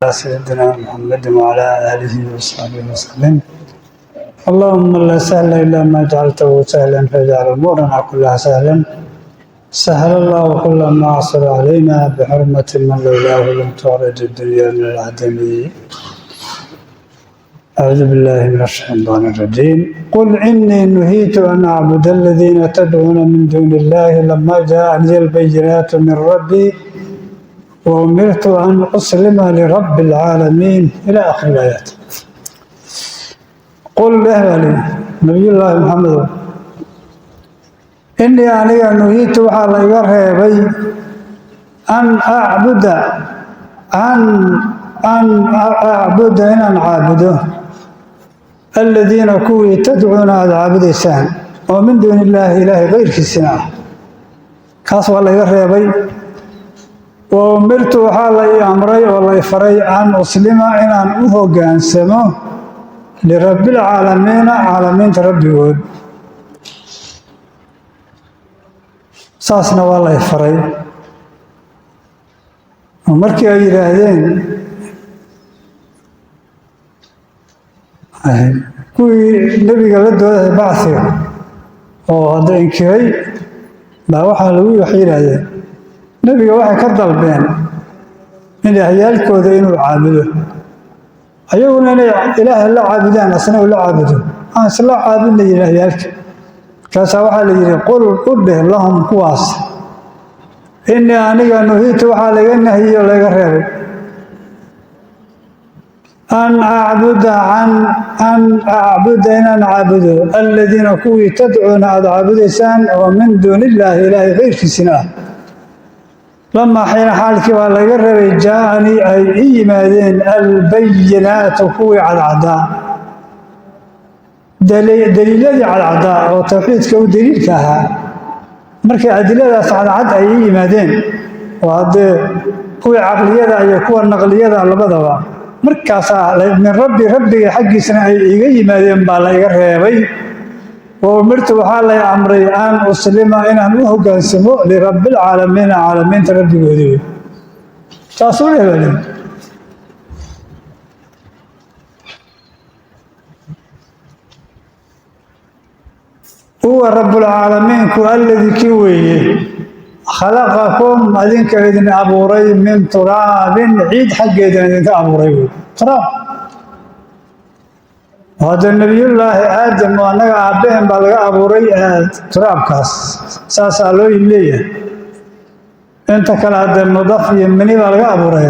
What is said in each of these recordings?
سيدنا محمد وعلى آله وصحبه وسلم. اللهم لا سهل إلا ما جعلته سهلا، فاجعل أمورنا كلها سهلا. سهل الله كل ما عصر علينا بحرمة من لولاه لم تعرج الدنيا من العدم. أعوذ بالله من الشيطان الرجيم. قل إني نهيت أن أعبد الذين تدعون من دون الله لما جاءني البينات من ربي وأمرت أن أسلم لرب العالمين، إلى آخر الآيات. قل dheh نبي الله محمد، إني aniga نهيت waxaa la iga reebay أن أعبد inaan caabudo الذين kuwii تدعون aada caabudaysaan oo من دون الله ilaahay keyrkiisina ah. Kaas waa la iga reebay. وأمرت waxaa la ii amray oo la i faray أن أسلم inaan u hoggaansamo لرب العالمين caalamiinta rabbigood. Saasna waa la i faray. Oo markii ay yidhaahdeen kuwii nebiga la doodahay bacsiga oo hadda inkiray baa waxaa lagu waxay yidhaahdeen nebiga waxay ka dalbeen ilaahyaalkooda inuu caabudo, ayaguna inay ilaaha la caabudaan, asna uu la caabudo. Aan isla caabudnay ilaahyaalka. Markaasaa waxaa la yidhi: قل u dheh لهم kuwaas إني aniga نهيت waxaa laga nahiyo, laga reebay أن أعبد أن أعبد inaan caabudo الذين kuwii تدعون aada caabudaysaan oo من دون الله ilaahay keyrkiisina ah. لما حين xaalkii baa laga rabay جاءني ay ii yimaadeen البينات kuwii cadcadaa, daliiladii cadcadaa oo tawxiidka u daliilka ahaa. Markay adiladaas cadcad ay ii yimaadeen oo haddee kuwii caqliyada iyo kuwa naqliyada labadaba, markaasaa من ربي rabbiga xaggiisana ay iiga yimaadeen baa la iga reebay. وأمرت waxaa lay amray أن أسلم inaan u hoggaansamo لرب العالمين caalamiinta rabbigoodii wey. Saasuu dheh baa lihi. هو رب الcaalamiinku الذي kii weeye خلقكم adinka idin abuuray من تراب ciid xaggeedana idinka abuuray wey. Turaab hadda nebiyullaahi Aadam oo annaga aabbaheen baa laga abuuray turaabkaas, saasaa loo leeyahay. Inta kale hadde mudaf iyo mini baa laga abuuray.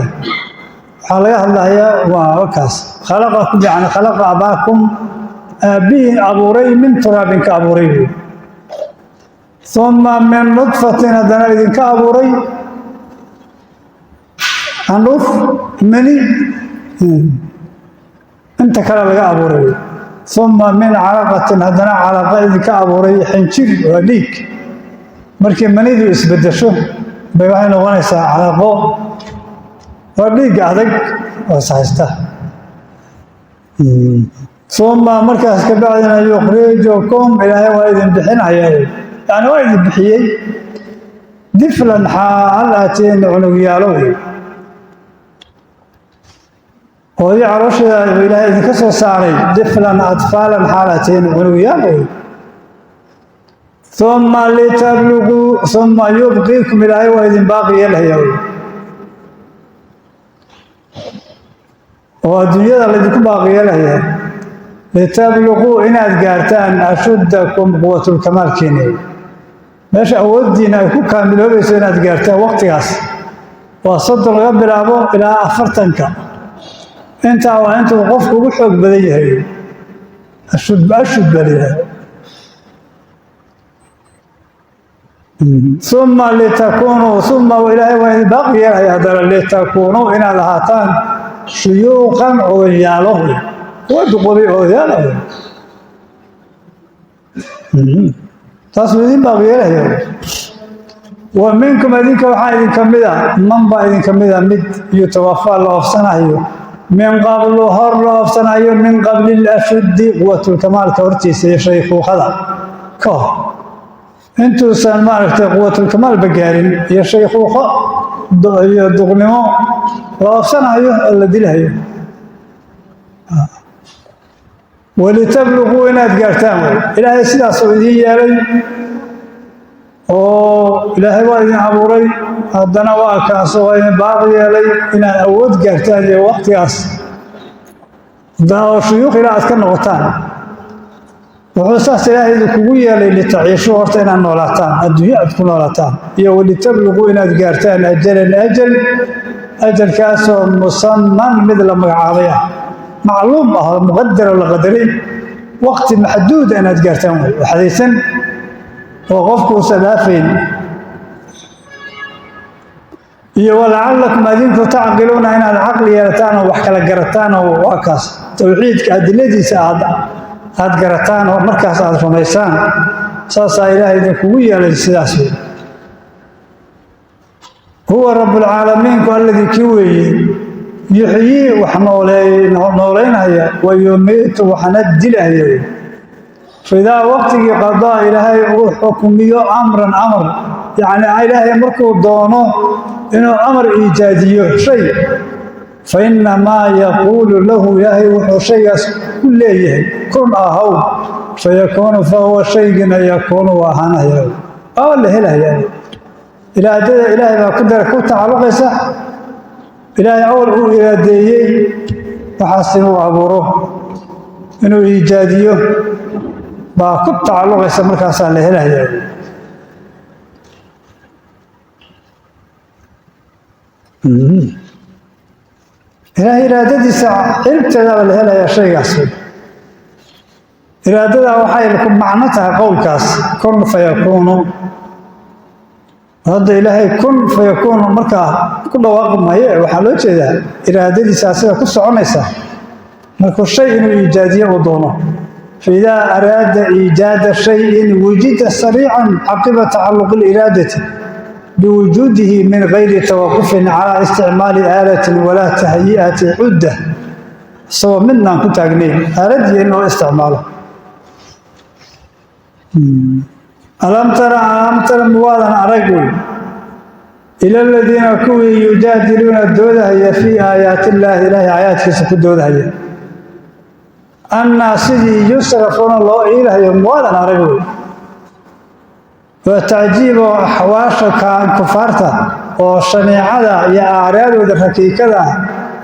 Waxaa laga hadlayaa waa kaas خلقكم، yani خلق أباكم aabbihiin abuuray من تراب ka abuuray wey. ثم من نطفة haddana idinka abuuray candhuuf mini, inta kale laga abuuray wey. ثم من علقة haddana calaqa idinka abuuray, xinjir waa dhiig. Markii manidu isbedesho bay waxay noqonaysaa calaqo, waa dhiigga adag oo ishaysta. ثم markaas ka bacdina يخرجكم ilaahay waa idin bixinaya, yani waa idin bixiyey طفلا xaal aatiin cunugyaalo wey. Hooyo caloosheeda ilaahay idinka soo saaray طفلا أطفالا xaal aatiin cunugyaal wey. ثم لتبلغوا ثم يبقيكم ilaahay waa idin baaqi yeelhaya wey, oo adduunyada laydinku baaqi yeelhaya لتبلغوا inaad gaartaan أشدكم quwatulkamaalkiina, meesha awooddiina ay ku kaamiloobayso inaad gaartaan. Waqtigaas waa 30 laga bilaabo ilaa 40-ka. Intaa waa intuu qofku ugu xoog badan yahay. أشد أشد baa la yidhahda. ثم لتكونوا ثم ilaahay waa idin baaqi yeelaya haddana لتكونوا inaad ahaataan شيوخا odayaalo, kuwa duqoobay, odayaal. Taasuu idin baaqi yeelaya. ومنكم idinka waxaa idinka mida من baa idinka mida mid يتوفى la oofsanayo من قبل hor la oofsanayo من قبل الأشد quwatulkamaalka hortiisa iyo shaykuukhada ka hor, intuusan maaragtay quwatulkamaalba gaarin iyo shaykuukho. Iyo duqnimo la oofsanayo oo la dilahayo. Walitabluquu, inaad gaartaan wey. Ilaahay sidaasuu idiin yeelay oo Ilaahay waa idin abuuray, haddana waa kaasoo waa idin baaqi yeelay inaad awood gaartaan iyo waktigaas oo shuyuuq ilaa aad ka noqotaan. Wuxuu saas Ilaahay idinkugu yeelay litaciishuu, horta inaad noolaataan, adduunyo aad ku noolaataan, iyo walitabluquu, inaad gaartaan, ajalan, ajal, ajalkaasoo musaman, mid la magacaabay ah, macluum ah oo muqadar oo la qadaray, waqti maxduuda inaad gaartaan wey, oo xadaysan oo qofku uusan dhaafayn. Iyo walacalakum, adinku, tacqiluuna, inaad caqli yeelataan oo wax kala garataan, oo waa kaas towxiidka adiladiisa aad garataan oo markaas aad rumaysaan. Saasaa Ilaahay idinkugu yeelay sidaas wey. Huwa rabbulcaalamiinku alladii, kii weeye, yuxyii, wax nooleey, noolaynaya, wa yumiitu, waxna dilahaya wey. Faidaa waqtigii qadaa, Ilaahay uu xukmiyo, amran, amar, yacni Ilaahay markuu doono inuu amar iijaadiyo shay, fa innamaa yaquulu lahu, Ilaahay wuxuu shaygaas ku leeyahay kun ahaw, fayakuunu, fahuwa shaygina yakuunu, waa ahaanaya, waaba la helayaa. Iraadada Ilaahay baa ku dara ku tacalluqaysa. Ilaahay awal uu iraadeeyey waxaas inuu abuuro, inuu iijaadiyo baa ku tacalluqaysa, markaasaa la helayaa. Ilaahay iraadadiisa ciribteedaaba la helayaa shaygaas. Iraadadaa waxay ku macno tahay qowlkaas kun fayakuunu. Hadda Ilaahay kun fayakuunu markaa ku dhawaaqi maayo, waxaa loo jeedaa iraadadiisa sida ku soconaysa markuu shay inuu iijaadiyo uu doono. Faidaa araada iijaada shayin wujida sariican caqiba tacalluqi liraadati biwujuudihi min gayri tawaqufin calaa isticmaali aalatin walaa tahayi'ati cudda, isagoo midnaan ku taagnayn aaladii in loo isticmaalo. Alam tara, alam tara, muwaadan arag wey, ila aladiina, kuwii, yujaadiluuna, doodahaya, fii aayaati illaahi, Ilaahay aayaadkiisa ku doodahaya, annaa, sidii, yusrafuuna, loo iilahayo, muwaadan arag wey? Waa tacjiib oo axwaasha kufaarta oo shaniicada iyo aaraadooda rakiikada ah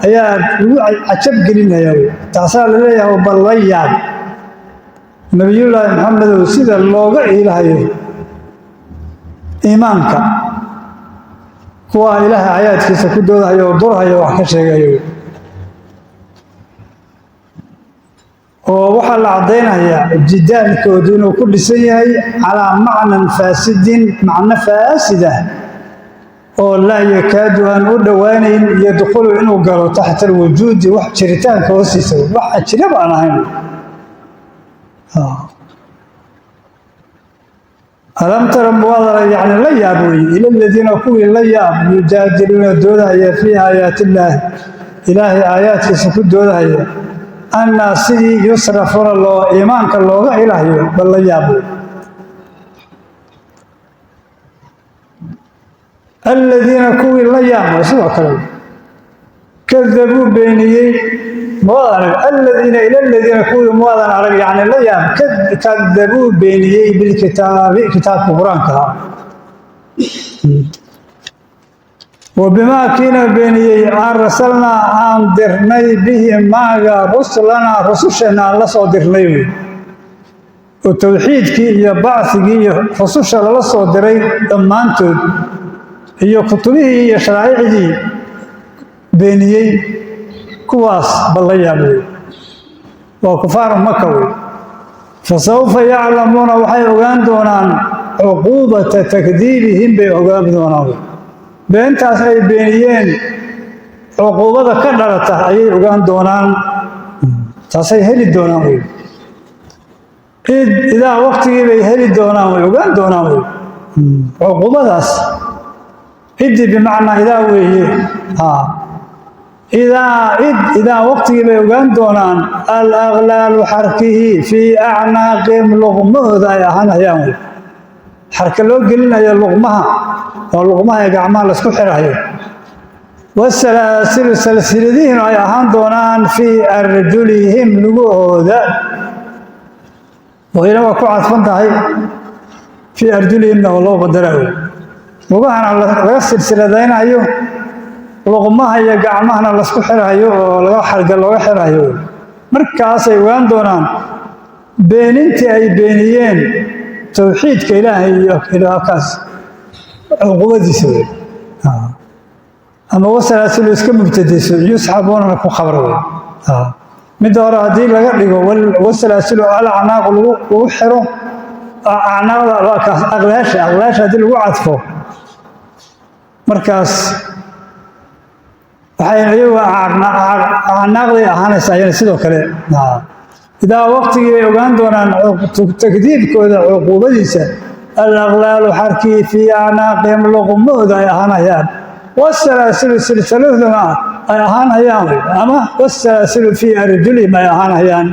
ayaa lagu cajab gelinaya wey. Taasaa la leeyahay, bal la yaab Nabiyullaahi Maxamedow sida looga iilahayo iimaanka kuwa Ilaahay aayaadkiisa ku doodahayo oo durhayo, wax ka sheegayo. Oo waxaa la caddaynayaa jidaalkoodu inuu ku dhisan yahay calaa macnan faasidin, macno faasida oo laa yakaadu, aan u dhowaanayn, yadkhulu, inuu galo, taxta alwujuudi, wax jiritaanka hoostiisa, wax ajiraba aan ahayn. Alam tara, muwaadara, yacni la yaab weeye, ila aladiina, kuwii la yaab, yujaadiluuna, doodahaya, fii aayaati illaahi, Ilaahay aayaadkiisa ku doodahaya, annaa, sidii, yusrafuuna, loo iimaanka looga ilahayo, bal la yaab wey. Aladiina, kuwii la yaab sidoo kale, kadabuu, beeniyey, muwaadan arag? Aladiina, ila aladiina, kuwii, muwaadan arag, yacni la yaab, kadabuu, beeniyey, bilkitaabi, kitaabka Qur-aanka ahaa, wa bimaa, kiina beeniyey, aan rasalnaa, aan dirnay, bihi maaga, rusulanaa, rususheenna aan la soo dirnay wey, oo towxiidkii iyo bacigii iyo rususha lala soo diray dhammaantood iyo kutubihii iyo sharaa'icdii beeniyey, kuwaas bal la yaab wey. Waa kufaaru Maka wey. Fasawfa yaclamuuna, waxay ogaan doonaan, cuquubata takdiibihim bay ogaan doonaan wey. Beentaas ay beeniyeen cuquubada ka dhalata ayay ogaan doonaan, taasay heli doonaan wey. Id, idaa waqtigii bay heli doonaan way, ogaan doonaan wey cuquubadaas. Iddi bimacnaa idaa weeye. Idaa, id, idaa waqtigii bay ogaan doonaan, alaqlaalu, xarkihi, fii acnaaqihim, luqmahooda ay ahaanayaan wey. Xarka loo gelinayo luqmaha oo luqmaha ee gacmaha laisku xirayo. Wasalaasilu salsiladihiinu ay ahaan doonaan fii arjulihim lugahooda. Wayna waa ku cadfan tahay fii arjulihimna oo loo qadarayo, lugahana laga silsiladaynayo, luqmaha iyo gacmahana lasku xirhayo oo laga xarga looga xirhayo. Markaasay ogaan doonaan beenintii ay beeniyeen towxiidka Ilaahay iyo halkaas cuqubadiisa wey. Ama wasalaasilu iska mubtadayso, yusxabuunana ku khabar wey. Midda hore haddii laga dhigo wasalaasilu alacnaaqu lagu xiro acnaaqda, waa kaas aqlaasha haddii lagu cadfo, markaas waxay iyagu acnaaqday ahaanaysaa iyana sidoo kale. Idaa waqtigii bay ogaan doonaan takdiibkooda cuquubadiisa, alaqlaalu xarkii fii acnaaqihim luqmahooda ay ahaanayaan, wasalaasilu silsiladuna ay ahaanayaan, ama wasalaasilu fii arjulihim ay ahaanayaan.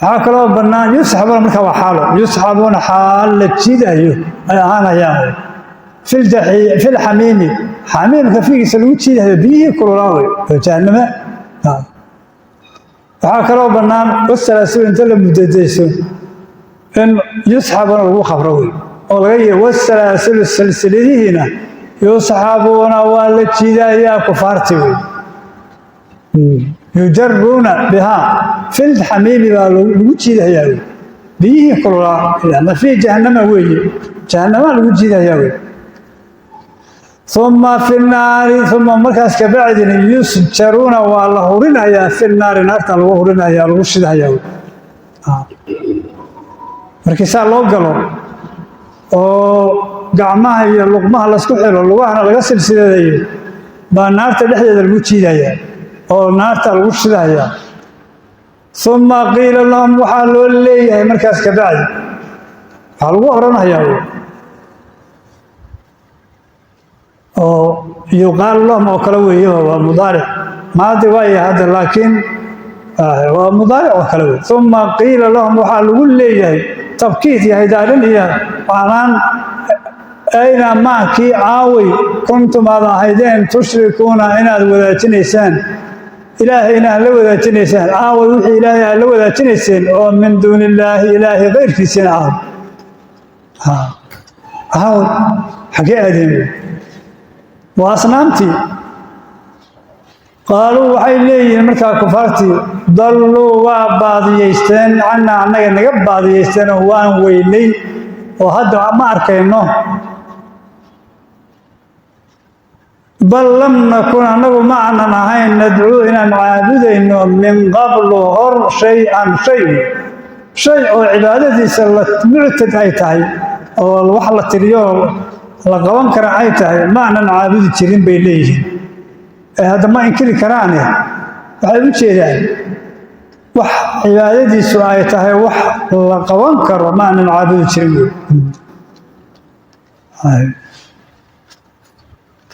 Waxaa kaloo bannaan yusxabuuna, markaa waa xaalo, yusxabuuna xaal la jiidayo ay ahaanayaan filxamiimi, xamiimka fiigiisa lagu jiidayo, biyihii kululaa wey oo jahanname. Waxaa kaloo bannaan wasalaasilu inta la mudadayso in yusxabuuna lagu khabro wey, oo laga yihi wasalaasilu silsiladihiina yusxabuuna waa la jiidayaa kufaarti wey, yujaruuna bihaa filxamiimi baa lagu jiidayaa wey, biyihii kululaa ama fii jahannama weeye, jahannama lagu jiidayaa wey. Uma fi naari, uma markaas kabacdina yusjaruuna waa la hurinayaa, fi naari naarta lagu hurinaya, lagu shidhayaa wey. Markii saa loo galo oo gacmaha iyo luqmaha laisku xiro, lugahana laga silsiladeeyo, baa naarta dhexdeeda lagu jiidayaa oo naarta lagu shidayaa. Uma qiila lahum, waxaa loo leeyahay markaas kabacdi, waxaa lagu odhanayaa oo yuqaalu lahum oo kale weeye, waa mudaaric, maadi waaya hadda, laakiin waa mudaaric oo kale wey. Uma qiila lahum, waxaa lagu leeyahay tabkiid iyo haydaarin iyo canaan, ayna maakii aaway kuntum aad ahaydeen tushrikuuna inaad wadaajinaysaan, Ilaahayna aad la wadaajinaysaan, aaway wixii Ilaahay aad la wadaajinayseen oo min duuni illaahi, Ilaahay kayrkiisina ah, aaway xaggee aadeen? Waa asnaamtii. Qaaluu, waxay leeyihiin markaa kufaartii, dalluu waa baadiyaysteen, cannaa annaga naga baadiyaysteen oo waan weynay oo hadda ma arkayno. Bal lam nakun, annagu ma aanan ahayn, nadcuu inaan caabudayno, min qablu hor, shay-an shay, shay oo cibaadadiisa la muctad ay tahay oo wax la tiriyo la qaban kara ay tahay, ma aanan caabudi jirin bay leeyihiin. Ee hadda ma inkiri karaane, waxay u jeedaan wax cibaadadiisu ay tahay wax la qaban karo ma aanan caabudi jirin wey.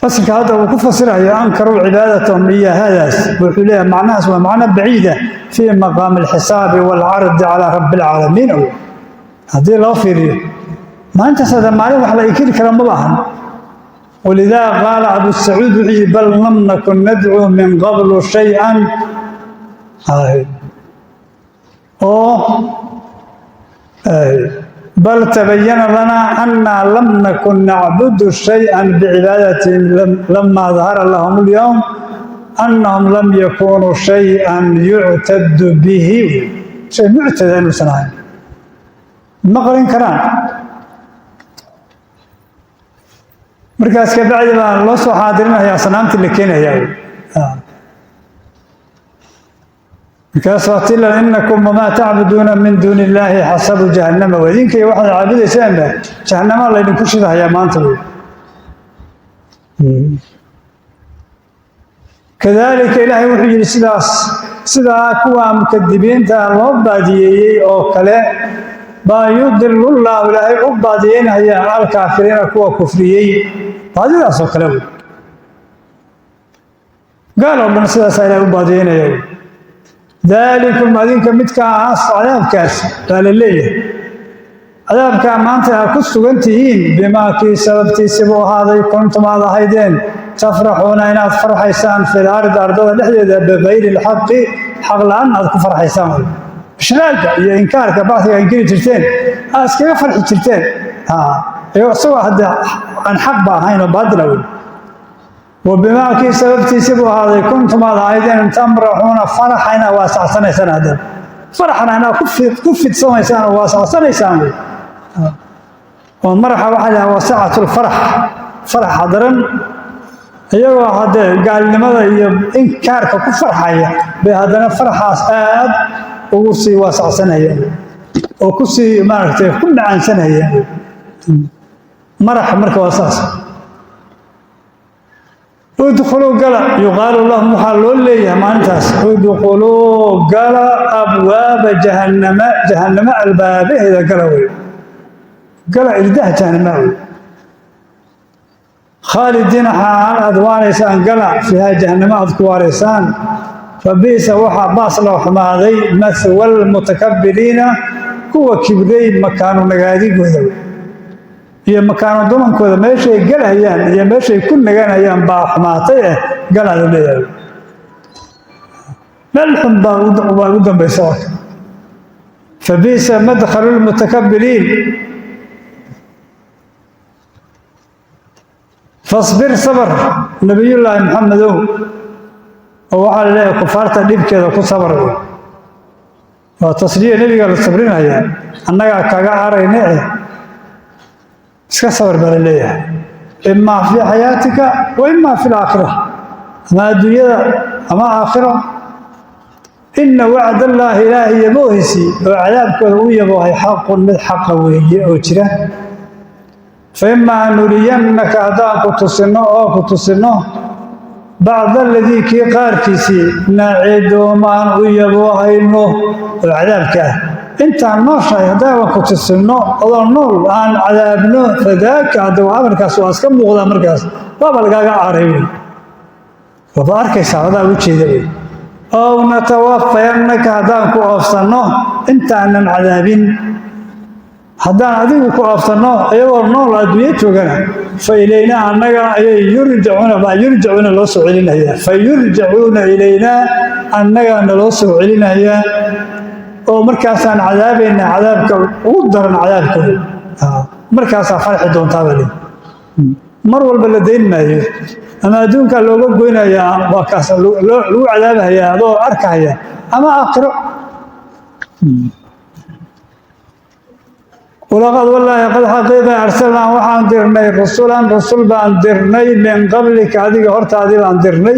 Fasilka hadda uu ku fasirayo ankaruu cibaadatahum iyo hadaas, wuxuu leeyahay macnahaas waa macno baciida fii maqaami alxisaabi waalcardi calaa rabbi alcaalamiin. Haddii loo fiiriyo maalintaas hadda maalin wax la inkiri kara maba ahan. Walidaa qaala Abu Sacuud, wuxuu yihi bal lam nakun nadcuu min qablu shay-an oo bal tabayana lanaa annaa lam nakun nacbudu shay-an bicibaadatihim lamaa dahara lahum alyowm annahum lam yakunuu shay-an yuctadu bihi, shay muctada inuusan ahayn ma qarin karaan. Markaas kabacdi baa loo soo xaadirinaya asnaamtii la keenayaa. Markaas waa tila inakum wamaa tacbuduuna min duuni illaahi xasabu jahannama, idinka waxaad caabudaysaanba jahannama laydinku shidahayaa maanta wey. Kadaalika Ilaahay wuxuu yidhi sidaas, sidaa kuwa mukadibiinta loo baadiyeeyey oo kale baa yudilullaahu Ilaahay u baadiyeynaya alkaafiriina kuwa kufriyey, baadidaas oo kale wey. Gaal oo dhan sidaasaa Ilahay u baadiyeynaya wey. Daalikum adinka midkaas cadaabkaas baa la leeyahay. Cadaabkaa maanta aad ku sugan tihiin bimaa kii sababtiisibuu ahaaday kuntum aad ahaydeen tafraxuuna inaad farxaysaan fil ardi ardada dhexdeeda bikayri alxaqi, xaq la-aan aad ku farxaysaan wey. Ishraaga iyo inkaarka bacdiga inkiri jirteen, aad iskaga farxi jirteen isagoo hadde aan xaq ba ahayn oo baatila wey. Wa bimaa kii sababtiisibuu ahaaday kuntum aad ahaydeen tamraxuuna faraxa inaad waasacsanaysaan, haddana faraxna inaad ku fidsanaysaan oo waasacsanaysaan wey. Oo maraxa waxaa la yidhaha wasacatu lfarax, faraxa daran. Iyagoo haddee gaalnimada iyo inkaarka ku farxaya bay haddana faraxaas aad ugu sii waasacsanayeen oo ku sii maaragtay ku macaansanayeen. Marax marka waa saas. Udkhuluu gala, yuqaalu lahum, waxaa loo leeyahay maalintaas: udkhuluu gala abwaaba jahannama, jahannamo albaabaheeda gala wey, gala irdaha jahannama wey. Khaalidiina xaal aad waaraysaan, gala fiihaa jahannamo aad ku waaraysaan. Fa bi'sa, waxaa baas loo xumaaday, mathwa almutakabiriina, kuwa kibray makaanu nagaadigooda wey iyo makaano dumankooda, meeshay galhayaan iyo meeshay ku naganayaan baa xumaatay. Galaa loo leeyahay, meel xun baa ugu dambaysa. Fa bi'sa madkhalu lmutakabiriin. Fasbir, sabr, nabiyullaahi Maxamedow. Oo waxaa la leeyahay kufaarta dhibkeeda ku sabar wey. Waa tasliya, nebiga la sabrinaya, annagaa kaga arayna iska sabar baa la leeyahay, imaa fii xayaatika wa imaa fi laakhira, ama adduunyada ama aakhiro. Ina wacdallaahi, ilaahay yaboohiisii oo cadaabkooda u yaboohay, xaqun, mid xaqa weeye oo jira. Fa imaa nuriyannaka, haddaan ku tusinno oo ku tusinno bacda aladii kii qaarkiisii naciduhum aan u yaboohayno oo cadaabka ah, intaan nooshahay haddaaban ku tusinno adoo nool aan cadaabno, fadaaka, hadda waa amarkaas waa iska muuqdaa, markaas waaba lagaaga caaray wey, waaba arkaysaa adaa u jeeda wey. Ow natawafayannaka, haddaan ku oofsanno intaanan cadaabin, haddaan adigu ku oofsanno iyagoo nool adduunyo joogana, fa ilaynaa, annaga ayay yurjacuuna baa yurjacuuna loo soo celinayaa, fa yurjacuuna ilaynaa, annagaa naloo soo celinayaa oo markaasaan cadaabaynaa cadaabka ugu daran cadaabkooda, markaasaa farxi doontaaba le. Mar walba la dayn maayo, ama adduunkaa looga goynayaa, waa kaas lagu cadaabahayaa adoo arkahaya, ama aakhiro. Walaqad, wallaahi, qad xaqiiqa arsalnaa, waxaan dirnay, rusulan, rusul baan dirnay, min qablika, adiga hortaadii baan dirnay.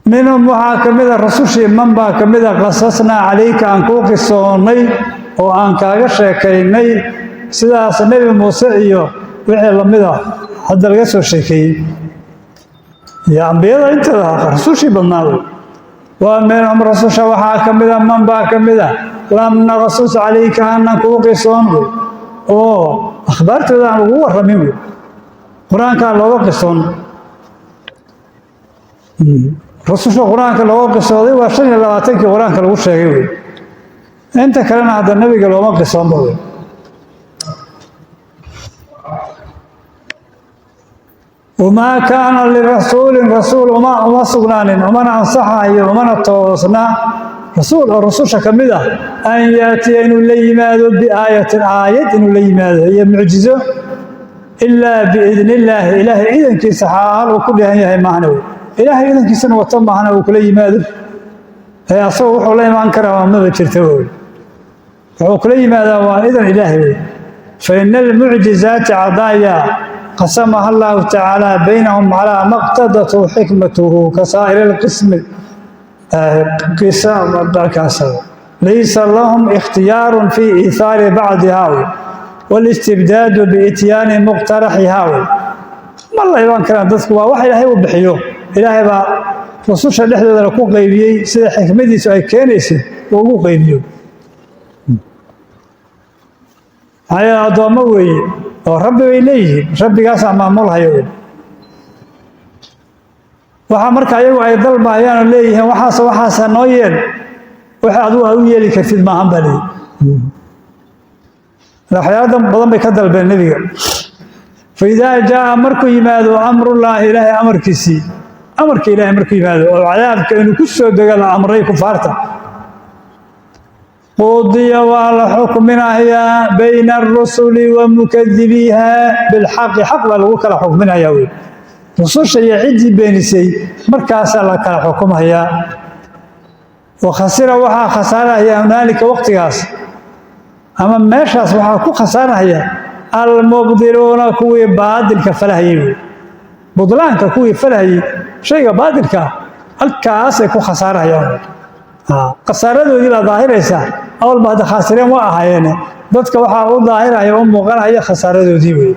Minhum, waxaa ka mida rusushii, man baa ka mida qasasnaa calayka, aan kuu qisoonnay oo aan kaaga sheekaynay, sidaas Nebi Muuse iyo wixii lamida hadda laga soo sheekeeyey iyo ambiyada inteeda rusushii badnaa wey. Waa minhum, rususha waxaa ka mida, man baa ka mida lam naqsus calayka, aanan kuu qisoon wey, oo akhbaartooda aan ugu warramin wey, qur-aankaa looga qisoon. Rususha qur-aanka looga qisooday waa 25-kii qur-aanka lagu sheegay wey, inta kalena hadda nebiga looma qisoonba wey. Wamaa kaana lirasuulin, rasuul uma sugnaanin, umana ansaxayo, umana toosna rasuul oo rususha ka mid ah an yaatiya, inuu la yimaado, biaayatin, aayad inuu la yimaado iyo mucjizo, ilaa biidni illaahi, ilaahay idankiisa xaal uu ku dhehan yahay maahna wey. Ilaahay idankiisana wato maahna uu kula yimaado ee asagoo wuxuu la imaan karaa waa maba jirta wey. Wuxuu kula yimaadaa waa idan ilaahay wey. Fa ina almucjizaati cadaaya qasamaha allahu tacaala baynahum calaa ma qtadatu xikmatuhu kasaa'iri alqismi kaas, laysa lahum ikhtiyaarun fii iithaari bacdihaa wey wاlistibdaadu biityaani muqtaraxihaa wey. Ma la iman karaan dadku, waa wax ilaahay uu bixiyo. Ilaahay baa rususha dhexdoodana ku qaybiyey sida xikmadiisu ay keenaysa uu ugu qaybiyo. Maxaa yeele addoommo weeye oo rabbi bay leeyihiin, rabbigaasaa maamulhaya wey. Waxaa marka ayagu ay dalbahayaan oo leeyihiin waxaas waxaasa noo yeel, waxa adigu aad u yeeli kartid maahan baa leeyihi. Waxyaala badan bay ka dalbeen nebiga. Faidaa jaaa markuu yimaado amrullaahi ilaahay amarkiisii, amarka ilaahay markuu yimaado oo cadaabka inuu ku soo dego la amray kufaarta, qudiya waa la xukminayaa bayna arusuli wa mukadibiiha bilxaqi, xaq baa lagu kala xukminayaa wey. Rususha iyo ciddii beenisay markaasaa la kala xukumayaa. Wa khasira waxaa khasaarahaya hunaalika waqtigaas ama meeshaas waxaa ku khasaarahaya almubdiluuna kuwii baadilka falahayey wey, budlaanka kuwii falahayey, shayga baadilka ah halkaasay ku khasaarahayaan. Khasaaradoodii baa daahiraysa. Awalba hadda khaasireen waa ahaayeene, dadka waxaa u daahiraya u muuqanaya khasaaradoodii wey.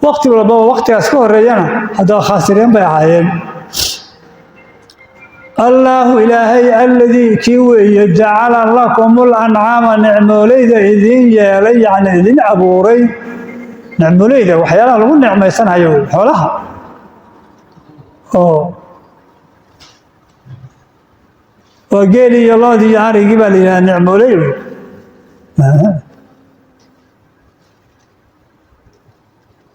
Waqti walbaba waqtigaas ka horeeyana haddaba khaasireen bay ahaayeen. Allaahu ilaahay alladii kii weeye jacala lakumul ancaama nicmooleyda idiin yeelay, yacni idin abuuray nicmooleyda, waxyaalaha lagu nicmaysanayo wey, xoolaha oo waa geeli iyo loodii iyo arigii baa la yidhaha nicmooley wey.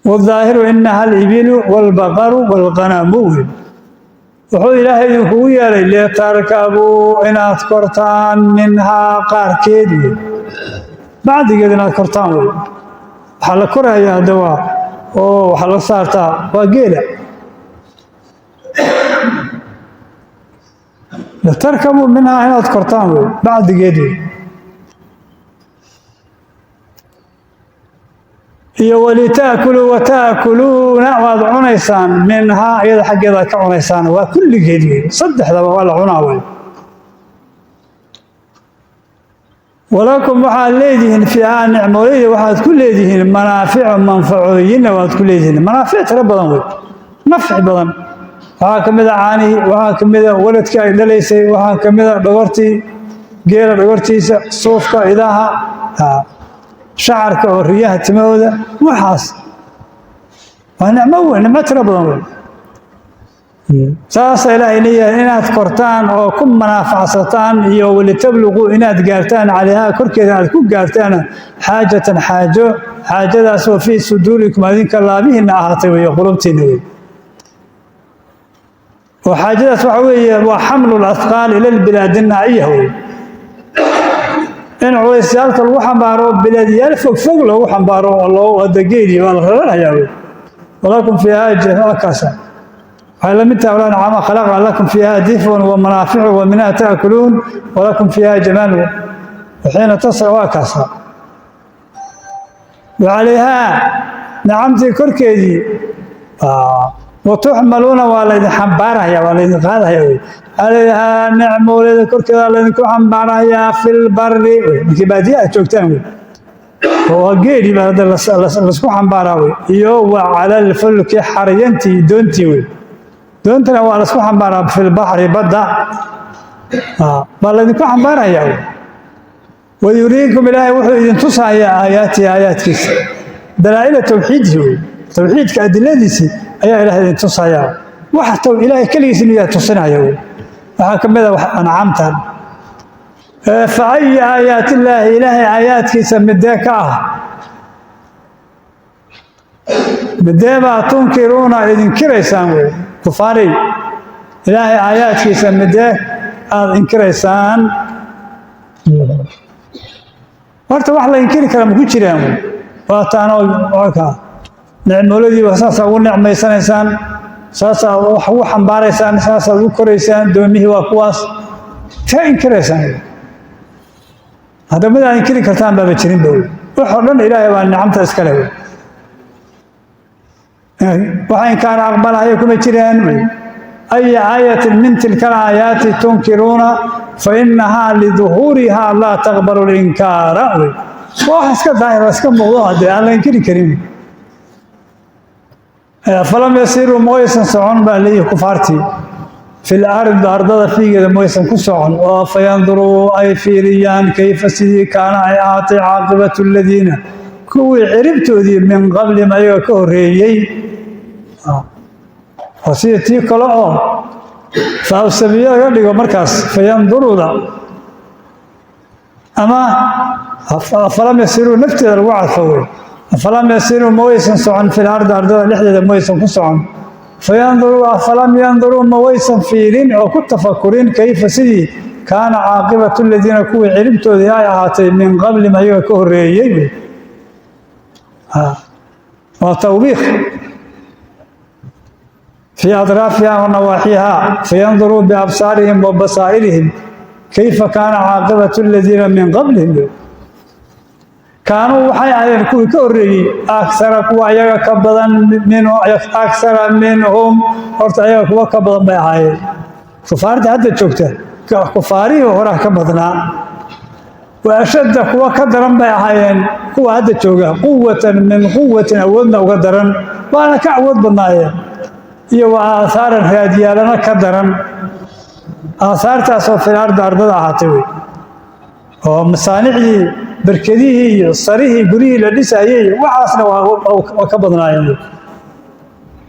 Waddaahiru inaha alibilu waalbaqaru waalqanamu wey. Wuxuu ilaahay idinkugu yeelay litarkabuu inaad kortaan minhaa qaarkeed wey, bacdigeed inaad kortaan wey. Waxaa la koraya hadda waa oo waxaa la saartaa waa geela. Litarkabuu minhaa inaad kortaan wey, bacdigeed wey. Iyo walitaakuluu wataakuluuna waad cunaysaan minhaa iyada xaggeeda aad ka cunaysaan, waa kulligeed wey, saddexdaba waa la cunaa wey. Walakum waxaad leedihiin fiihaa nicmooleyda waxaad ku leedihiin manaaficu manfacooyinna waad ku leedihiin, manaafic tiro badan wey, nafci badan. Waxaa ka mid a caanihii, waxaa ka mid a waladkii ay dhalaysay, waxaa ka mid a dhogortii geela dhogortiisa, suufka idaha, shacarka oo riyaha timahooda, waxaas waa nicmo weyn, nicmo tiro badan wey. Saasaa ilaahay leeyahay inaad kortaan oo ku manaafacsataan iyo walitabluquu inaad gaartaan calayhaa korkeeda aad ku gaartaan xaajatan xaajo, xaajadaas oo fii suduurikum adinka laabihiinna ahaatay wey, qulubtiinna wey. Oo xaajadaas waxa weeye waa xamlu lathqaal ila lbilaadi naaciya wey, in culaysyaalka lagu xambaaro bilaadyaal fog fog loogu xambaaro oo loo wada geeliyo waa la raranayaa wey. Walakum fiihaa kaasa waxay la mid tahay wala khalaqa lakum fiiha difun wa manaaficu wa minha ta'kuluun walakum fiiha jamaalu waxiina tasra waa kaasa. Wacalayhaa nicamtii korkeedii watuxmaluuna waa laydin xambaaraya, waa laydin qaadaya wey. Calayhaa nicmooleeda korkeeda laydinku xambaarayaa filbari wey, markii baadiya aad joogtaan wey, oo geeli baa hadda laisku xambaaraa wey. Iyo wa cala alfulki xaryantii doontii wey, doontana waa laisku xambaaraa filbaxri badda baa laydinku xambaarayaa wey. Wayuriikum ilaahay wuxuu idin tusayaa aayaatihi aayaadkiisa, dalaa'ila tawxiidihi wey, tawxiidka adiladiisii ayaa ilahay idin tusayaa. Wax ilaahay keligiis inuu yahay tusinaya wey. Waxaa ka mid a ancaamtan. Fa ayi aayaatillaahi ilaahay aayaadkiisa midee ka ah, midee baa tunkiruuna idinkiraysaan wey kufaarey, ilaahay aayaadkiisa midee aada inkiraysaan? Horta wax la inkiri kara maku jiraan wey, waa taanoo kaa nicmooladiiba saasaa ugu nicmaysanaysaan, saasaa wax ugu xambaaraysaan, saasaad ugu koraysaan, doomihii waa kuwaas, tee inkiraysaan? Hadda mid aad inkiri kartaan baaba jirinba wey. Waxoo dhan ilaahay baa nicamta iskale wey, waxa inkaana aqbalahaya kuma jiraan wey. Aya aayatin min tilka alaayaati tunkiruuna fa inahaa liduhuurihaa laa taqbalu linkaara wey. Waa wax iska daahir oo iska muuqdo haddee aan la inkiri karin. Falam yasiiruu ma waysan socon baa leeyihi kufaartii fil ardi ardada fiigeeda ma waysan ku socon oo fayanduruu ay fiiriyaan kayfa sidii kaana ay ahaatay caaqibatu aladiina kuwii ciribtoodii min qablihim ayaga ka horreeyey, oo sidii tii kale oo faawsabiye laga dhigo markaas fayanduruuda Ama afalam yasiruu nafteeda lagu cadfo wey. Afalam yasiruu ma waysan socon, fil ardi ardada dhexdeeda ma waysan ku socon. Fayanduruu, afalam yanduruu ma waysan fiirin oo ku tafakurin, kayfa sidii, kaana caaqibatu aladiina kuwii ciribtoodii ay ahaatay, min qablihim ayaga ka horreeyey wey. Waa tawbiikh. Fii atraafiha wa nawaaxiha, fayanduruu biabsaarihim wa basaa'irihim kayfa kaana caaqibatu aladiina min qablihim. Kaanuu waxay ahaayeen kuwii ka horreeyey, aksara kuwa ayaga ka badan, minhu aksara minhum, horta ayaga kuwa ka badan bay ahaayeen. Kufaarta hadda joogta kufaarihii horaa ka badnaa. Wa ashadda kuwa ka daran bay ahaayeen kuwa hadda jooga, quwatan min quwatin awoodna uga daran, waana ka awood badnaayeen, iyo wa aathaaran raadyaalana ka daran, aahaartaasoo fil ardi ardada ahaatay wey, oo masaanicdii, berkedihii iyo sarihii, guryihii la dhisayey, waxaasna waa ka badnaayeen wey,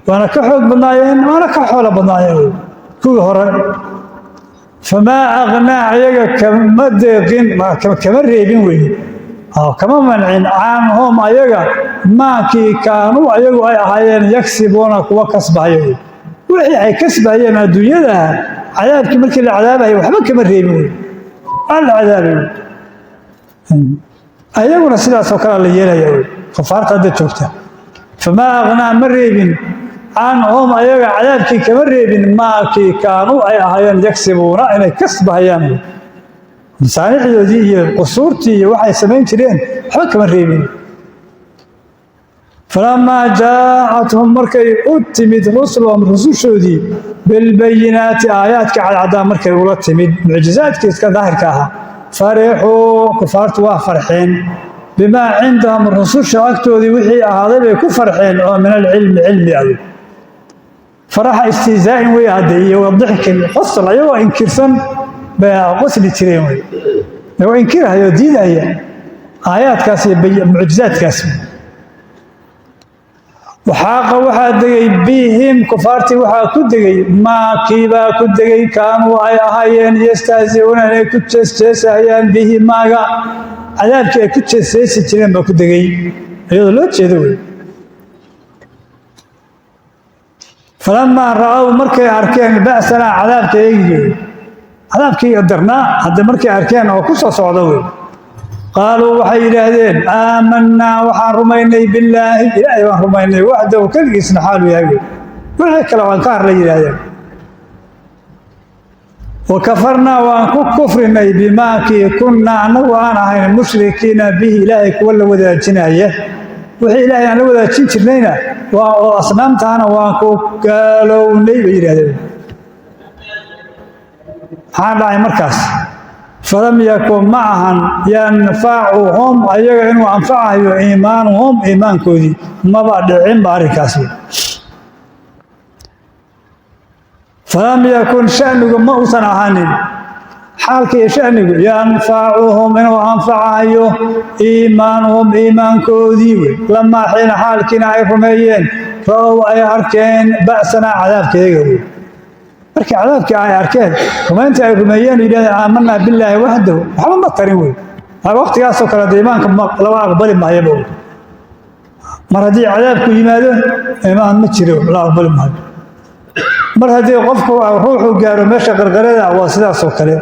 waana ka xoog badnaayeen, waana ka xoolo badnaayeen wey kuwii hore. Famaa aghnaa ayaga kama deeqin, kama reebin wey, kama mancin, canhum ayaga, maakii kaanuu ayagu ay ahaayeen, yaksibuuna kuwa kasbahaya wey. Wixii ay kasbahayeen adduunyadaha, cadaabkii markii la cadaabaya waxba kama reebin wey, waa la cadaabay wey. Ayaguna sidaasoo kale la yeelaya wey kufaarta hadda joogta. Famaa aghnaa ma reebin, canhum ayaga cadaabkii kama reebin, maakii kaanuu ay ahaayeen, yaksibuuna inay kasbahayaan wey. Masaanixdoodii iyo qusuurtii iyo waxay samayn jireen waxba kama reebin. Falamaa jaacathum markay u timid, rusuluhum rusushoodii, bilbayinaati aayaadka cadcadaa markay ula timid, mucjizaadkii iska daahirka ahaa, farixuu kufaartu waa farxeen, bimaa cindahum rususha agtoodii wixii ahaaday bay ku farxeen oo min alcilmi cilmi ah. Faraxa istihzaa'in wey hadde, iyo wadixkin qosol, ayagoo inkirsan bay qosli jireen wey, ayagoo inkirahaya oo diidaya aayaadkaas iyo mucjizaadkaas. Waxaaqa waxaa degay, bihim kufaartii waxaa ku degay, maakiibaa ku degay, kaanuu ay ahaayeen, yastahzi'uuna inay ku jeesjeesahayaan, bihi maaga, cadaabkii ay ku jeesjeesi jireen baa ku degay iyadoo loo jeedo wey. Falamaa ra'ow markay arkeen, ba'sanaa cadaabka eegigey, cadaabkii darnaa hadda markay arkeen oo ku soo socda wey, qaaluu waxay yidhaahdeen, aamanaa waxaan rumaynay, billaahi ilaahay baan rumaynay, waxdahu keligiisna xaalu yahay wey, wixii kale waan ka harlay yidhaahdeen. Wa kafarnaa waan ku kufrinay, bimaakii kunnaa annagu aan ahayn, mushrikiina bihi ilaahay kuwa la wadaajinaya, wixii ilaahay aan la wadaajin jirnayna waa oo asnaamtaana waan ku gaalownay bay yidhahdeen. Maxaa dhacay markaas? Falam yakun ma ahan, yanfacuhum ayaga inuu anfacayo, iimaanuhum iimaankoodii maba dhicinba arrinkaas. Falam yakun shanigu ma uusan ahaanin, xaalka iyo shanigu, yanfacuhum inuu anfacayo, iimaanuhum iimaankoodii wey, lamaa xiina xaalkiina ay rumeeyeen, ra'ow ay arkeen, ba'sanaa cadaabkayaga wey. Markii cadaabkii ay arkeen, rumayntii ay rumeeyeen, yidhahdeen aamanaa billaahi waxdahu, waxba ma tarin wey. Waqtigaasoo kale de iimaanka lama aqbali maayaba wey. Mar haddii cadaabku yimaado iimaan ma jiro, la aqbali maayo. Mar haddii qofku ruuxu gaaro meesha qarqarada, waa sidaasoo kale,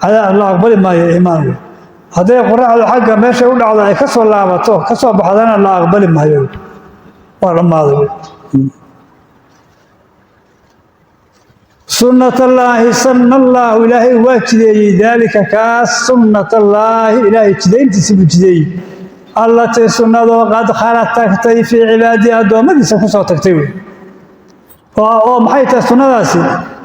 cadaab la aqbali maayo iimaan wey. Hadday qoraxdu xagga meesha u dhacdo ay ka soo laabato, ka soo baxdana, la aqbali maayo, waa dhammaaday wey. Sunnatallaahi sanna allaahu ilaahay waa jideeyey, daalika kaas sunnatallaahi ilaahay jidayntiisa buu jideeyey, allatii sunnadoo qad khala tagtay, fii cibaadihi addoommadiisa kusoo tagtay wey. Oo maxay tahay sunnadaasi?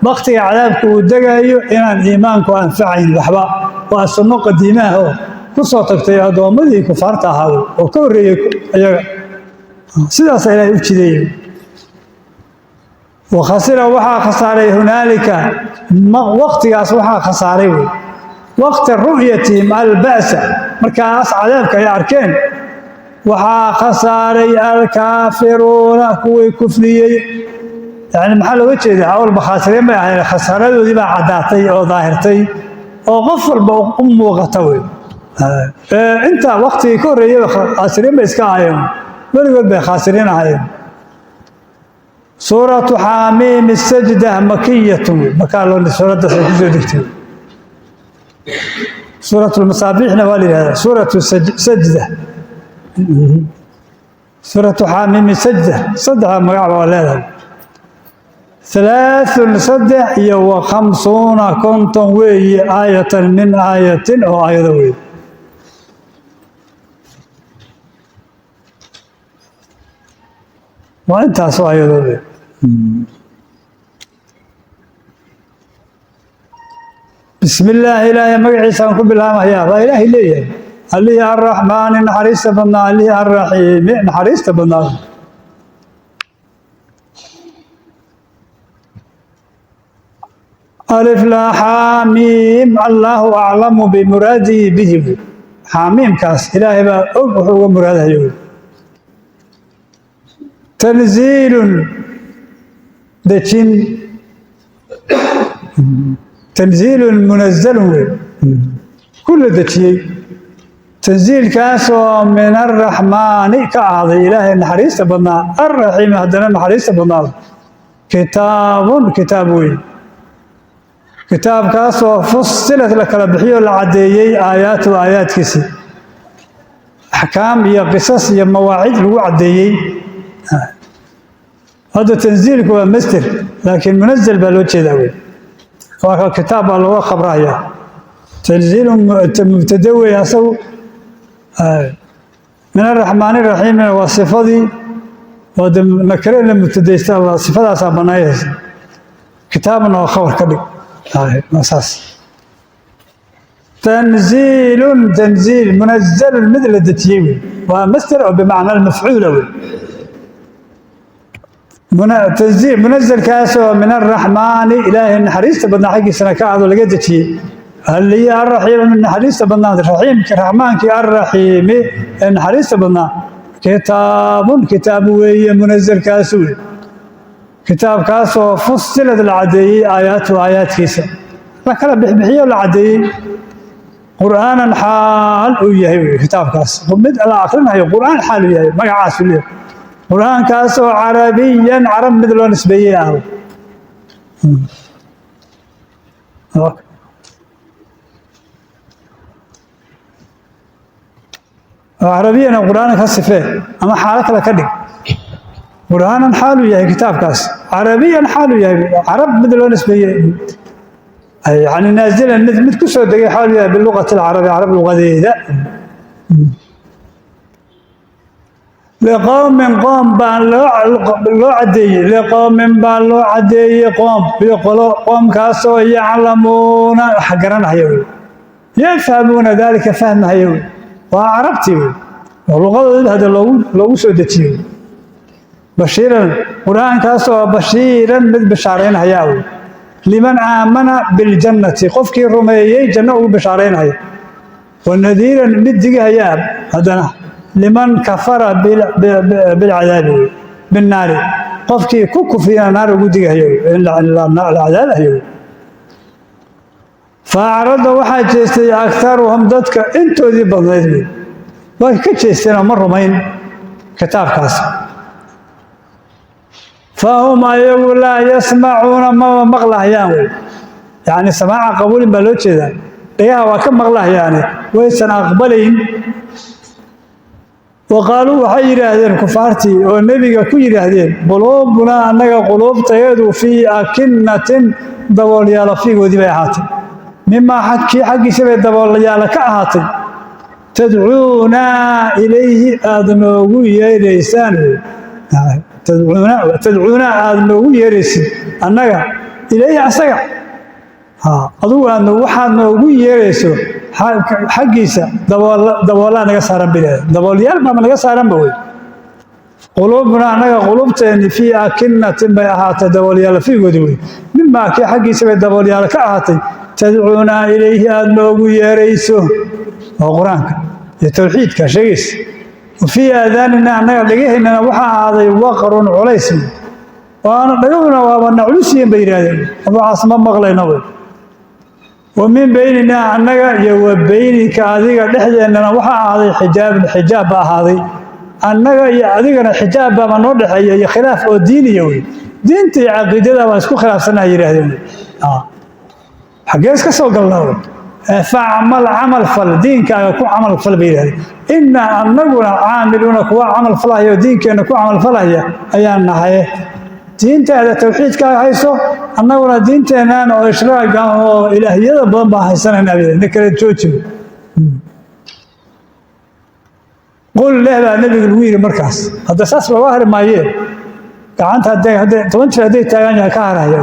Waktiga cadaabka uu degaayo inaan iimaanku anfacayn waxba, waa sunno qadiimaah oo kusoo tagtay addoommadii kufaarta ahaa wey, oo ka horreeyey ayaga, sidaasa ilaahay u jideeyey. Wakhasira waxaa khasaaray, hunaalika waqtigaas waxaa khasaaray wey, waqta ru'yatihim alba'sa, markaas cadaabka ay arkeen waxaa khasaaray, alkaafiruuna kuwii kufriyey. Yani maxaa looga jeedaa? Awalba khaasireen bay ahayn, khasaaradoodii baa caddaatay oo daahirtay oo qof walba u muuqata wey. Inta waqtigii ka horreeyaba khaasiriin bay iska ahaayeen, weligood bay khaasiriin ahaayeen. Suuratu Xaamiim Sajda makiyatun, makaa loo suuraddaas ay kusoo degtay. Suuratu Lmasaabiixna waa la yidhahdaa, Suuratu Sajda, Suuratu Xaamiim Sajda, saddexda magacba waa leedahay. 53 50 weeye, aayatan min aayatin oo aayado weeye. Waa intaasoo aayadood. Bismi illaahi, ilaahay magaciisaan ku bilaamayaa baa Ilaahay leeyahay, allihii arraxmaani naxariista badnaa, allihii arraxiimi naxariista badnaa. Alif laa xaamiim, allaahu aclamu bimuraadihi bihi. Xaamiimkaas Ilaahay baa og wuxuu uga muraadahayo. Tanziilun dejin, tanziilun munazalun wey, ku la dejiyey. Tanziilkaasoo min arraxmaani ka ahday Ilaahay naxariista badnaa, arraxiimi haddana naxariista badnaa. Kitaabun kitaab wey, kitaabkaasoo fusilad la kala bixiyo, la caddeeyey aayaatu aayaadkiisi, axkaam iyo qisas iyo mawaacid lagu caddeeyey. Hadda tanziilku waa masder, laakiin munazal baa loo jeedaa wey, waa kitaab baa looga khabrayaa. Tanziilu mubtade wey asagu, min araxmaani raxiimna waa sifadii oo de nakare in la mubtadaysta sifadaasaa bannaayaysa, kitaabna waa khabar ka dhig, waa saas. Tanziilun tanziil munazalun mid la dejiyey wey, waa masder oo bimacna almafcuula wey. Tanziil munazalkaasoo min arraxmaani Ilaahay naxariista badnaa xaggiisana ka ahdo laga dejiyey, halliyi arraxiimi min naxariista badnaa, raxiimki raxmaankii arraxiimi ee naxariista badnaa. Kitaabun kitaab weeye munazalkaas wey, kitaabkaasoo fusilad la caddeeyey aayaatu aayaadkiisa, la kala bixbixiyo, la caddeeyey. Qur'aanan xaal uu yahay wey kitaabkaas mid la akrinayo, qur'aan xaal uu yahay, magacaasuu leeyahay, qur'aankaasoo carabiyan carab mid loo nisbeeyey ah. Carabiyana qur'aana ka sifee ama xaalo kale ka dhig. Qur'aanan xaaluu yahay kitaabkaas, carabiyan xaaluu yahay carab mid loo nisbeeyey, yani naazilan mid ku soo degay xaaluu yahay biluqati alcarabi, carab luqadeeda. Liqowmin qoom baan loo caddeeyey, liqowmin baa loo caddeeyey, qoom iyo qolo, qoomkaasoo yaclamuuna wax garanahaya wey, yafhamuuna daalika fahmahaya wey, waa carabtii wey oo luqadooda hadda loogu soo dejiyey. Bashiiran, qur'aankaasoo bashiiran mid bishaaraynhayaa wey, liman aamana biljannati, qofkii rumeeyey janno ugu bishaaraynhaya, wa nadiiran mid digahayaa haddana, liman kafara bilcadaabi wey, binnaari, qofkii ku kufriyana naar ugu digahayo, in la cadaabahayo wey. Faacrada waxaa jeestay aktaruhum dadka intoodii badnayd wey, way ka jeesteenoo ma rumayn kitaabkaas. Fahum ayagu laa yasmacuuna maba maqlahayaan wey, yacni samaaca qabuulin baa loo jeedaa, dhagaha waa ka maqlahayaane waysan aqbalayn. Wa qaaluu waxay yidhaahdeen kufaartii oo nebiga ku yidhaahdeen, quluubunaa annaga quluubtayeedu fii akinnatin daboolyaalo fiigoodii bay ahaatay, mimaa kii xaggiisa bay daboolyaalo ka ahaatay, tadcuunaa ilayhi aada noogu yeeraysaan wey, tadcuunaa aada noogu yeeraysid annaga, ilayhi asaga, adugu aad waxaad noogu yeerayso xaggiisa daboolaa naga saaran bay yidhahdeen, daboolyaal baama naga saaranba wey. Quluubuna annaga quluubteenni fii akinnatin bay ahaatay daboolyaalo fiigoodi wey, mimaa kii xaggiisa bay daboolyaalo ka ahaatay, tadcuunaa ilayhi aada noogu yeerayso, oo qur-aanka iyo towxiidka sheegaysa. Wa fii aadaanina annaga dhagahaynana waxaa ahaaday waqrun culays, waana dhagahuna waaba naclusiyen bay yidhahdeen, waxaas ma maqlayno wey. Wa min bayninaa, annaga iyo wa beynika, adiga dhexdeennana waxaa ahaaday xijaabun, xijaab ba ahaaday. Annaga iyo adigana xijaab baaba noo dhexeeya iyo khilaaf oo diiniya wey. Diinta iyo caqiidada baan isku khilaafsanaa, yidhaahdeen. Xaggee iska soo galnaa wey? Facmal, camal fal, diinkaaga ku camal fal, bay yidhahdeen. Innaa, annaguna, caamiluuna, kuwa camal falaya oo diinkeenna ku camal falaya ayaan nahaye. Diintaada tawxiidkaaga hayso, annaguna diinteennan oo ishraaga oo ilaahiyada badan baan haysanaynaa, bay na kala jooji. Qul leh baa nebiga lagu yidhi markaas. Hadda saas looga hari maayee, gacanta hadday 10 jir hadday taagan yahay ka haraya.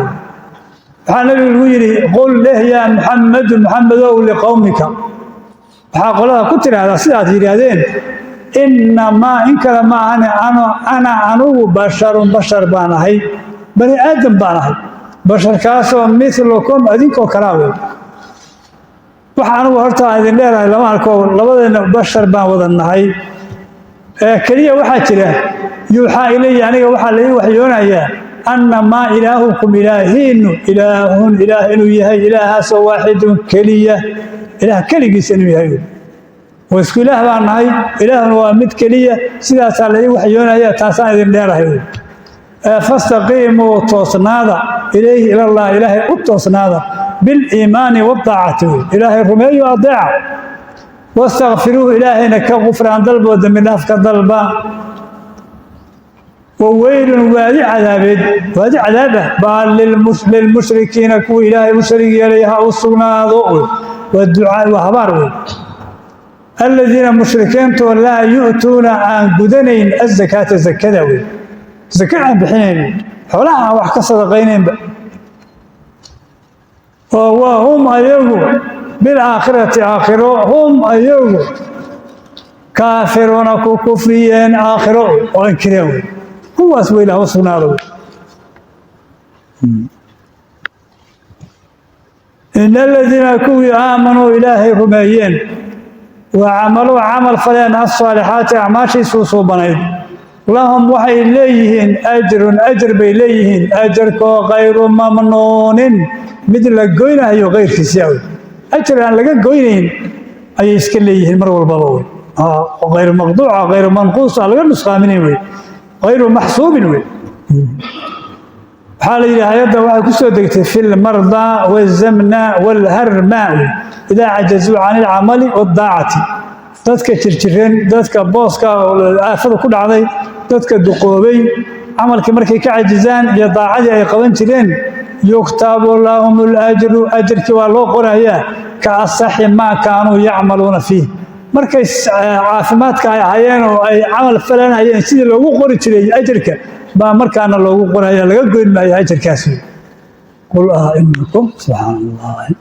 Waxaa nebiga lagu yidhi: qul leh yaa Muxamedu, Muxamedow, liqowmika, waxaa qolada ku tidhaahdaa sidaad yidhaahdeen: innamaa, in kale ma ahane, ana, anugu, basharun, bashar baan ahay, bani aadam baan ahay, basharkaasoo milukum, adinkoo kalaa wey. Waxa anugu horta aan idin dheerahay lama arko, labadeenna bashar baan wada nahay. Keliya waxaa jira yuuxaa ilaya, aniga waxaa la ii waxyoonayaa, annamaa ilaahukum, ilaahiinu, ilaahun, ilaah inuu yahay, ilaahaasoo waaxidun, keliya, ilaah keligiisa inuu yahay. Waa isku ilaah baan nahay, ilaahuna waa mid keliya. Sidaasaa la ii waxyoonaya, taasaan idin dheerahay. Fastaqiimuu, toosnaada, ilayhi, ilallah, ilaahay u toosnaada, biliimaani wadaacati wey. Ilaahay rumeeyo, adeeca. Wastakfiruuhu, ilaahayna ka qufraan dalboo dembi dhaaf ka dalba. Waweylun, waadi cadaabeed, waadi cadaab ah baa lilmushrikiina, kuwa ilaahay u sharig yeelay ha u sugnaado wey. Waa ducaa, waa habaar wey. Aladiina, mushrikiintu, laa yu'tuuna, aan gudanayn, azakaata, zakada wey, zaka aan bixinayn, xoolaha aan wax ka sadaqaynaynba, oo wa hum, ayagu, bilaakhirati, aakhiro, hum, ayagu, kaafiruuna, ku kufriyeen aakhiro oo inkireen wey. Kuwaas weyla ha u sugnaado wey. In aladiina, kuwii, aamanuu, ilaahay rumeeyeen, wa camaluu, camal faleen, asaalixaati, acmaashiisuu suubanayd, lahum, waxay leeyihiin, ajrun, ajar bay leeyihiin, ajarkoo kayru mamnuunin, mid la goynayo kayrkiisa wey. Ajar aan laga goynayn ayay iska leeyihiin mar walbaba wey, oo kayru maqduuca, kayru manquus, aan laga nusqaaminayn wey, kayru maxsuubin wey. Waxaa la yidhi hay-adda waxay ku soo degtay fi lmardaa wazamna walharmaa wey, idaa cajazuu can ilcamali wadaacati. Dadka jirjireen, dadka booska aafada ku dhacday, dadka duqoobay, camalkii markay ka cajizaan iyo daacadii ay qaban jireen, yuktabu lahum alajru, ajarkii waa loo qorayaa, ka asaxi maa kaanuu yacmaluuna fiih. Markay caafimaadka ay ahayeen oo ay camal falanayeen, sidii loogu qori jiray ajarka baa markaana loogu qoraya, laga goyn maayo ajarkaas. Qul inakum, subxaan allahi.